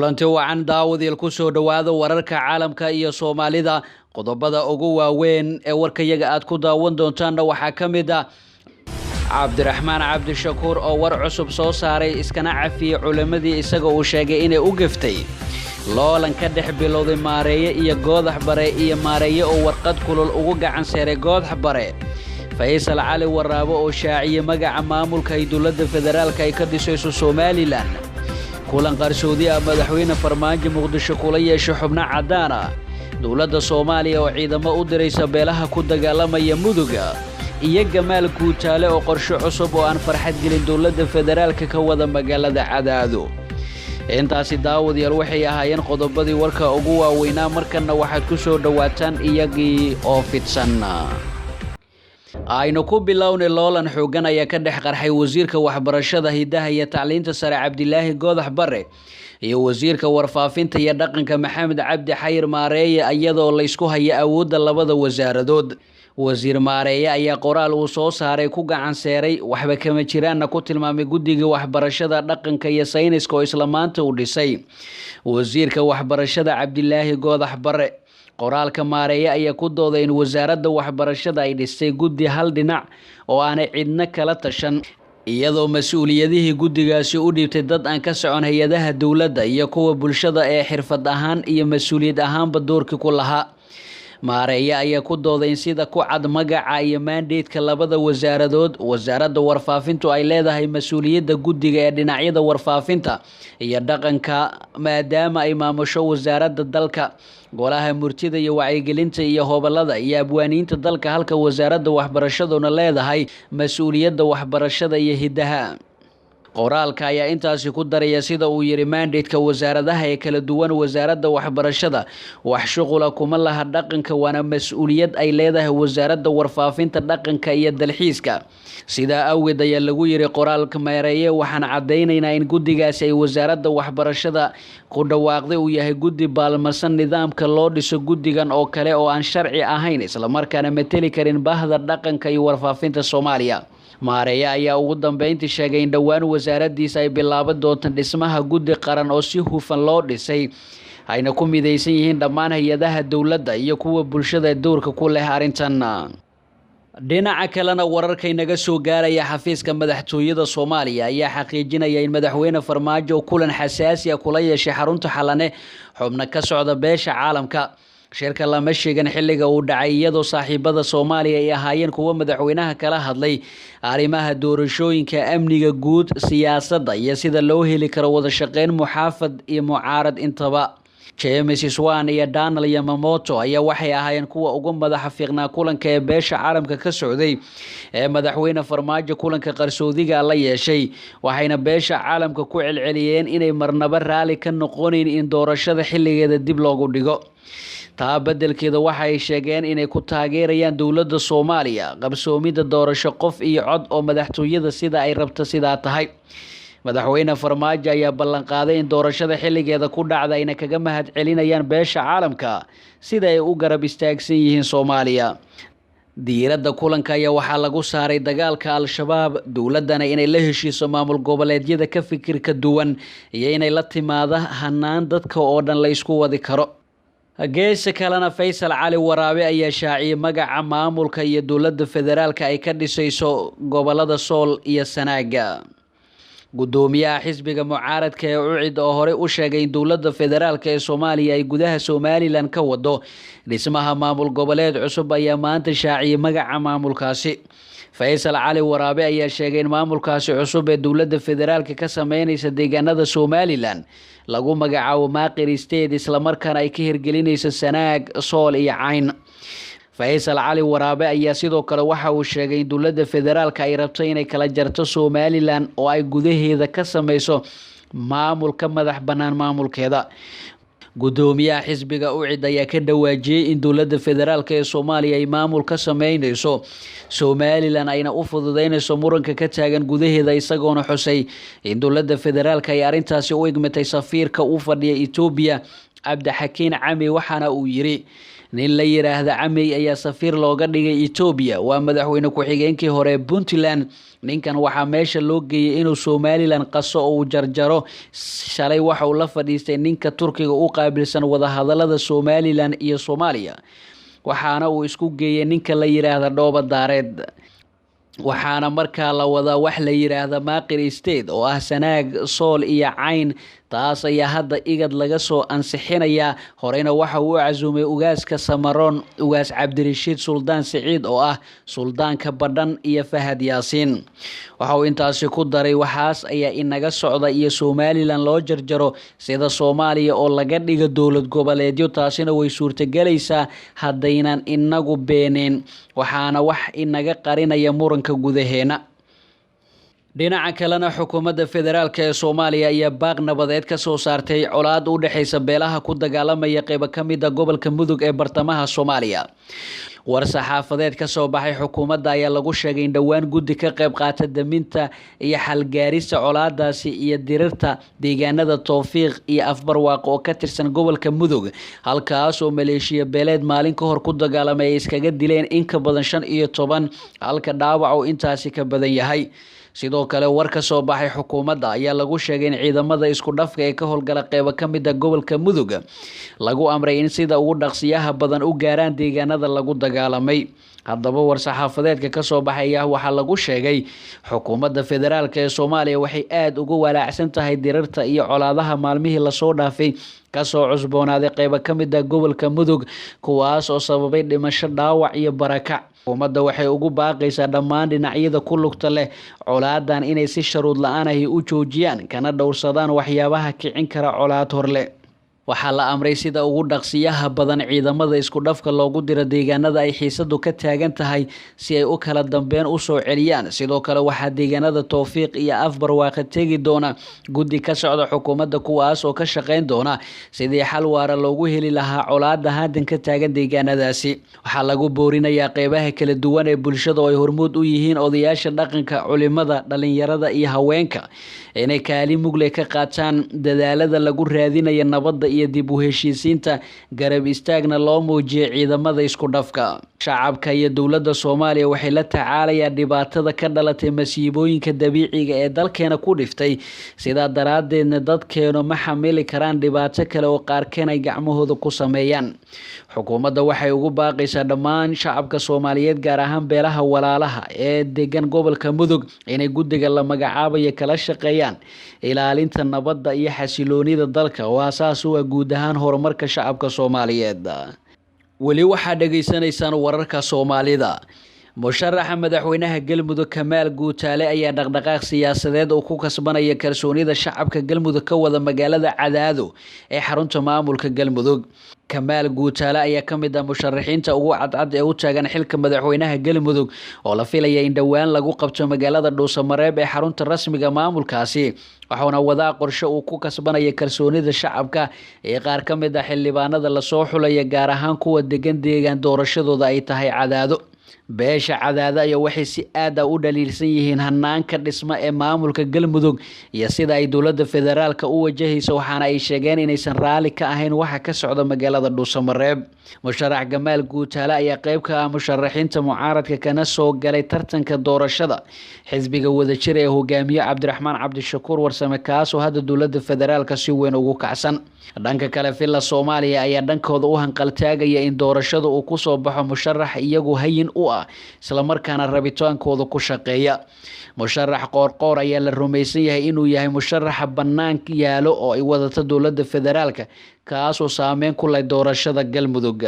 Kulanti wacan daawadiil, ku soo dhowaada wararka caalamka iyo Soomaalida. Qodobada ugu waaweyn ee warkayaga aad ku daawan doontaanna waxaa ka mid ah Cabdiraxmaan Cabdishakuur oo war cusub soo saaray, iskana cafiyey culimmadii isaga uu sheegay inay u geftay. Loolan ka dhex bilowday Maareeye iyo Goodax Bare, iyo Maareeye oo warqad kulul ugu gacan seeray Goodax Bare. Faysal Cali Waraabo oo shaaciyey magaca maamulka ay dowladda federaalka ay ka dhisayso Somalilan. Kulan qarsoodi ah madaxweyne Farmaajo Muqdisho kula yeesho xubno caddaan ah. Dowladda Soomaaliya oo ciidamo u diraysa beelaha ku dagaalamaya Muduga, iyo Gamaal Guutaale oo qorshe cusub oo aan farxad gelin dowladda federaalka ka wada magaalada Cadaado. Intaasi daawadayaal waxay ahaayeen qodobadii warka ugu waaweynaa. Markanna waxaad ku soo dhowaataan iyagii oo fidsan. Aynu ku bilownay, loolan xoogan ayaa ka dhex qarxay wasiirka waxbarashada, hidaha iyo tacliinta sare Cabdilaahi Goodax Bare iyo wasiirka warfaafinta iyo dhaqanka Maxamed Cabdi Xayir Maareeye, iyadoo laysku haya awoodda labada wasaaradood. Wasiir Maareeye ayaa qoraal uu soo saaray ku gacan seeray, waxba kama jiraanna ku tilmaamay guddiga waxbarashada, dhaqanka iyo sayniska oo isla maanta uu dhisay wasiirka waxbarashada Cabdilaahi Goodax Bare. Qoraalka Maareeye ayaa ku dooday in wasaaradda waxbarashada ay dhistay guddi hal dhinac oo aanay cidna kala tashan, iyadoo mas-uuliyadihii guddigaasi u dhiibtay dad aan ka socon hay-adaha dowladda iyo kuwa bulshada ee xirfad ahaan iyo mas-uuliyad ahaanba doorkii ku lahaa. Maareeye ayaa ku dooday in sida ku cad magaca iyo maandeedka labada wasaaradood, wasaaradda warfaafintu ay leedahay mas-uuliyadda guddiga ee dhinacyada warfaafinta iyo dhaqanka, maadaama ay maamusho wasaaradda dalka, golaha murtida iyo wacyigelinta iyo hobolada iyo abwaaniinta dalka, halka wasaaradda waxbarashaduna leedahay mas-uuliyadda waxbarashada iyo hiddaha. Qoraalka ayaa intaasi ku daraya, sida uu yidhi mandatka wasaaradaha ee kala duwan, wasaaradda waxbarashada wax shuqula kuma laha dhaqanka, waana mas-uuliyad ay leedahay wasaaradda warfaafinta, dhaqanka iyo dalxiiska. Sidaa awgeed, ayaa lagu yidhi qoraalka Maareeye, waxaan caddaynaynaa in guddigaasi ay wasaaradda waxbarashada ku dhawaaqday uu yahay guddi baalmarsan nidaamka loo dhiso guddigan oo kale, oo aan sharci ahayn, islamarkaana mateli karin bahda dhaqanka iyo warfaafinta Soomaaliya. Maareeye ayaa ugu dambeyntii sheegay in dhowaan wasaaraddiisa ay bilaaban doonto dhismaha guddi qaran oo si hufan loo dhisay, ayna ku midaysan yihiin dhammaan hay-adaha dowladda iyo kuwa bulshada dowrka ku leh arrintan. Dhinaca kalena, wararkaynaga soo gaaraya xafiiska madaxtooyada Soomaaliya ayaa xaqiijinaya in madaxweyne Farmaajo kulan xasaasi ah kula yeeshay xarunta Xalane xubno ka socda beesha caalamka. Shirka lama sheegan xilliga uu dhacay, iyadoo saaxiibada Soomaaliya ay ahaayeen kuwo madaxweynaha kala hadlay arrimaha doorashooyinka, amniga guud, siyaasadda iyo sida loo heli karo wada shaqeyn muxaafad iyo mucaarad intaba. James Swan iyo Donald Yamamoto ayaa waxay ahaayeen kuwa ugu madaxa fiiqnaa kulanka ee beesha caalamka ka socday ee madaxweyne Farmaajo kulanka qarsoodiga la yeeshay, waxayna beesha caalamka ku celceliyeen inay marnaba raali ka noqonayn in doorashada xilligeeda dib loogu dhigo. Taa beddelkeeda, waxa ay sheegeen inay ku taageerayaan dowladda Soomaaliya qabsoomidda doorasho qof iyo cod oo madaxtooyada sida ay rabto sidaa tahay. Madaxweyne Farmaajo ayaa ballanqaaday in doorashada xilligeeda ku dhacda, ayna kaga mahad celinayaan beesha caalamka sida ay u garab istaagsan yihiin Soomaaliya. Diiradda kulanka ayaa waxaa lagu saaray dagaalka Al-Shabaab, dowladdana inay la heshiiso maamul goboleedyada ka fikirka duwan, iyo inay la timaada hanaan dadka oo dhan la isku wadi karo. Geesa kalena, Faysal Cali Waraabe ayaa shaaciyey magaca maamulka iyo dowladda federaalka ay ka dhisayso gobolada Sool iyo Sanaaga. Guddoomiyaha xisbiga mucaaradka ee UCID oo horey u sheegay in dowladda federaalka ee Soomaaliya ay gudaha Somalilan ka wado dhismaha maamul goboleed cusub ayaa maanta shaaciyey magaca maamulkaasi. Faysal Cali Waraabe ayaa sheegay in maamulkaasi cusub ee dowladda federaalka ka sameynaysa deegaanada Somalilan lagu magacaabo Maaqir State, islamarkaana ay ka hirgelinayso Sanaag, Sool iyo Cayn. Faysal Cali Waraabe ayaa sidoo kale waxa uu sheegay in dowladda federaalka ay rabto inay kala jarto Somalilan oo ay gudaheeda ka sameyso maamul ka madax bannaan maamulkeeda. Guddoomiyaha xisbiga UCID ayaa ka dhawaajiyey in dowladda federaalk ee Soomaaliya ay maamul ka sameyneyso Somalilan, ayna u fududeyneyso muranka ka taagan gudaheeda, isagoona xusay in dowladda federaalk ay arrintaasi u igmatay safiirka u fadhiya Etoobiya Cabdixakiin Cami, waxaana uu yiri: nin la yiraahda Camey ayaa safiir looga dhigay Etoobiya, waa madaxweyne ku-xigeenkii hore Puntland. Ninkan waxaa meesha loo geeyay inuu Somalilan qaso oo uu jarjaro. Shalay waxa uu la fadhiistay ninka Turkiga u qaabilsan wadahadalada Somalilan iyo Soomaaliya, waxaana uu isku geeyay ninka la yiraahda Dhooba Daareed, waxaana markaa la wadaa wax la yiraahda Maaqir State oo ah Sanaag, Sool iyo Cayn. Taas ayaa hadda IGAD laga soo ansixinayaa. Horeyna waxa uu u casuumay ugaaska Samaroon, Ugaas Cabdirashiid Suldaan Siciid oo ah suldaanka Badhan, iyo Fahad Yaasiin. Waxa uu intaasi ku daray: waxaas ayaa inaga socda iyo Somalilan loo jarjaro sida Soomaaliya oo laga dhigo dowlad goboleedyo, taasina way suurtagelaysaa haddaynan inagu beeneen, waxaana wax inaga qarinaya muranka gudaheena. Dhinaca kalena, xukuumadda federaalk ee Soomaaliya ayaa baaq nabadeed ka soo saartay colaad u dhexeysa beelaha ku dagaalamaya qeybo ka mid a gobolka Mudug ee bartamaha Soomaaliya. War-saxaafadeed ka soo baxay xukuumadda ayaa lagu sheegay in dhowaan guddi ka qayb qaata daminta iyo xalgaarista colaadaasi iyo dirirta deegaanada Towfiiq iyo Afbarwaaq oo ka tirsan gobolka Mudug, halkaas oo maleeshiya beeleed maalin ka hor ku dagaalamay ay iskaga dileen in ka badan 15, halka dhaawac uu intaasi ka badan yahay. Sidoo kale, war ka soo baxay xukuumadda ayaa lagu sheegay in ciidamada isku dhafka ee ka howlgala qeybo ka mid a gobolka Mudug lagu amray in sida ugu dhaqsiyaha badan u gaaraan deegaanada lagu dagaalamay. Haddaba, war-saxaafadeedka kasoo baxay ayaa waxaa lagu sheegay: xukuumadda federaalk ee Soomaaliya waxay aada uga walaacsan tahay dirirta iyo colaadaha maalmihii lasoo dhaafay kasoo cusboonaaday qeybo ka mid ah gobolka Mudug, kuwaas oo sababay dhimasho, dhaawac iyo barakac. Xukuumadda waxay ugu baaqaysaa dhammaan dhinacyada ku lugta leh colaadan inay si sharuud la-aan ahi u joojiyaan, kana dhowrsadaan waxyaabaha kicin kara colaad horle. Waxaa la amray sida ugu dhaqsiyaha badan ciidamada isku dhafka loogu diro deegaanada ay xiisadu ka taagan tahay si ay u kala dambeyn usoo celiyaan. Sidoo kale, waxaa deegaanada Towfiiq iyo Afbarwaaqa tegi doona guddi ka socda xukuumadda, kuwaas oo ka shaqeyn doona sidii xal waara loogu heli lahaa colaada haatan ka taagan deegaanadaasi. Waxaa lagu boorinayaa qeybaha kala duwan ee bulshada oo ay hormuud u yihiin odayaasha dhaqanka, culimada, dhalinyarada iyo haweenka inay kaalin mugle ka qaataan dadaalada lagu raadinayo nabadda iyo dib u heshiisiinta, garab istaagna loo muujiyay ciidamada isku dhafka. Shacabka iyo dowladda Soomaaliya waxay la tacaalayaan dhibaatada ka dhalatay masiibooyinka dabiiciga ee dalkeena ku dhiftay, sidaa daraaddeedna dadkeenu ma xamili karaan dhibaato kale oo qaarkeen ay gacmahooda ku sameeyaan. Xukuumadda waxay ugu baaqaysaa dhammaan shacabka Soomaaliyeed, gaar ahaan beelaha walaalaha ee degan gobolka Mudug, inay guddiga la magacaabayo kala shaqeeyaan ilaalinta nabadda iyo xasiloonida dalka oo aasaas u ah guud ahaan horumarka shacabka Soomaaliyeed. Weli waxaad dhegaysanaysaan wararka Soomaalida. Musharaxa madaxweynaha Galmudug Kamaal Guutaale ayaa dhaqdhaqaaq siyaasadeed oo ku kasbanaya kalsoonida shacabka Galmudug ka wada magaalada Cadaado ee xarunta maamulka Galmudug. Kamaal Guutaale ayaa ka mid ah musharaxiinta ugu cadcad ee u taagan xilka madaxweynaha Galmudug oo la filaya in dhowaan lagu qabto magaalada Dhuusamareeb ee xarunta rasmiga maamulkaasi, waxauna wadaa qorshe uu ku kasbanaya kalsoonida shacabka ee qaar ka mid ah xildhibaanada lasoo xulaya, gaar ahaan kuwa degan deegaan doorashadooda ay tahay Cadaado. Beesha Cadaado ayaa waxay si aad ah u dhaliilsan yihiin hanaanka dhismo ee maamulka Galmudug iyo sida ay dowladda federaalka u wajahayso, waxaana ay sheegeen inaysan raali ka ahayn waxa ka socda magaalada Dhuusamareeb. Musharax Gamaal Guutaale ayaa qeyb ka ah musharaxiinta mucaaradka kana soo galay tartanka doorashada xisbiga Wadajir ee hogaamiye Cabdiraxmaan Cabdishakuur Warsame, kaasoo hadda dowladda federaalka si weyn ugu kacsan. Dhanka kale, Villa Soomaaliya ayaa dhankooda u hanqaltaagaya in doorashada uu kusoo baxo musharax iyagu hayin u ah, islamarkaana rabitaankooda ku shaqeeya. Musharax Qoorqoor ayaa la rumaysan yahay inuu yahay musharaxa banaanka yaalo oo ay wadato dowladda federaalka, kaasoo saameyn ku leh doorashada Galmudug.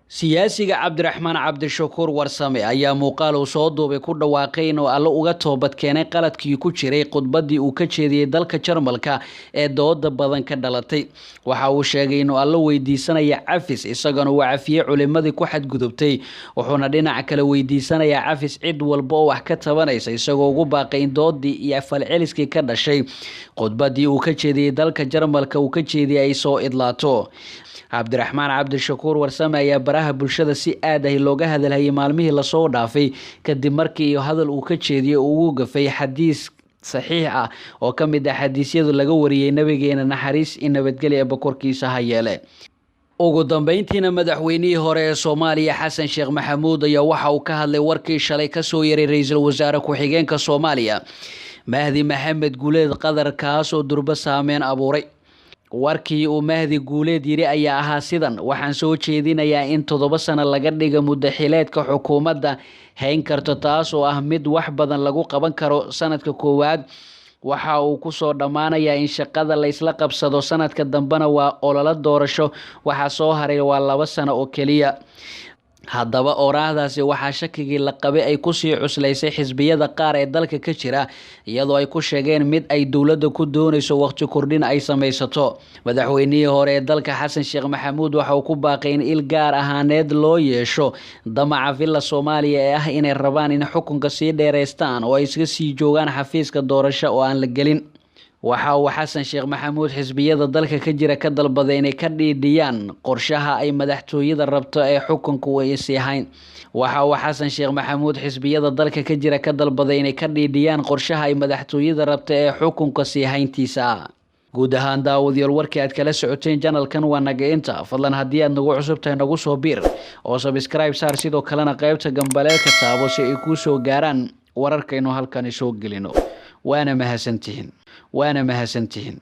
Siyaasiga Cabdiraxmaan Cabdishakuur Warsame ayaa muuqaal uu soo duubay ku dhawaaqay inuu Alle uga toobad keenay qaladkii ku jiray khudbadii uu ka jeediyey dalka Jarmalka ee dooda badan ka dhalatay. Waxa uu sheegay inuu Alle weydiisanaya cafis, isagana uu cafiyey culimadii ku xadgudubtay, wuxuuna dhinaca kale weydiisanayaa cafis cid walba oo wax ka tabanaysa, isagoo ugu baaqay in doodii iyo falceliskii ka dhashay khudbadii uu ka jeediyey dalka Jarmalka uu ka jeediyey ay soo idlaato. Cabdiraxmaan Cabdishakuur Warsame ayaa baraha bulshada si aad ah looga hadalhayay maalmihii lasoo dhaafay, kadib markii hadal uu ka jeediyey uu ugu gafay xadiis saxiix ah oo ka mid ah xadiisyadu laga wariyey nabigeena naxariis in nabadgelya bokorkiisa ha yeele. Ugu dambeyntiina, madaxweynihii hore ee Soomaaliya Xasan Sheekh Maxamuud ayaa waxa uu ka hadlay warkii shalay kasoo yaray ra-iisul wasaare ku-xigeenka Soomaaliya Mahdi Maxamed Guuleed Qadar, kaas oo durbo saameyn abuuray. Warkii uu Mahdi Guuleed yiri ayaa ahaa sidan: waxaan soo jeedinayaa in 7 sano laga dhiga muddaxileedka xukuumadda hayn karto, taas oo ah mid wax badan lagu qaban karo. Sanadka koowaad waxa uu kusoo dhammaanayaa in shaqada la isla qabsado, sanadka dambena waa ololo doorasho, waxaa soo haray waa 2 sano oo keliya. Haddaba oraahdaasi waxaa shakigii la qabay ay kusii cuslaysay xisbiyada qaar ee dalka ka jira, iyadoo ay ku sheegeen mid ay dowladda ku doonayso waqti kordhin ay samaysato. Madaxweynihii hore ee dalka Xasan Sheekh Maxamuud waxa uu ku baaqay in il gaar ahaaneed loo yeesho damaca Villa Soomaaliya ee ah inay rabaan in xukunka sii dheereystaan oo ay iska sii joogaan xafiiska doorasho oo aan la gelin. Waxa uu Xasan Sheekh Maxamuud xisbiyada dalka ka jira ka dalbaday inay ka dhiidhiyaan qorshaha ay madaxtooyada rabto ee xukunku ay sii hayn. Waxa uu Xasan Sheekh Maxamuud xisbiyada dalka ka jira ka dalbaday inay ka dhiidhiyaan qorshaha ay madaxtooyada rabto ee xukunka sii hayntiisa. Guud ahaan daawadayaal, warkii aad kala socoteen janalkan waa naga inta. Fadlan haddii aad nagu cusub tahay nagu soo biir oo subscribe saar, sidoo kalena qaybta gambaleelka taabo si ay kuu soo gaaraan wararkaynu halkani soo gelino. Waana mahadsantihiin, waana mahadsantihiin.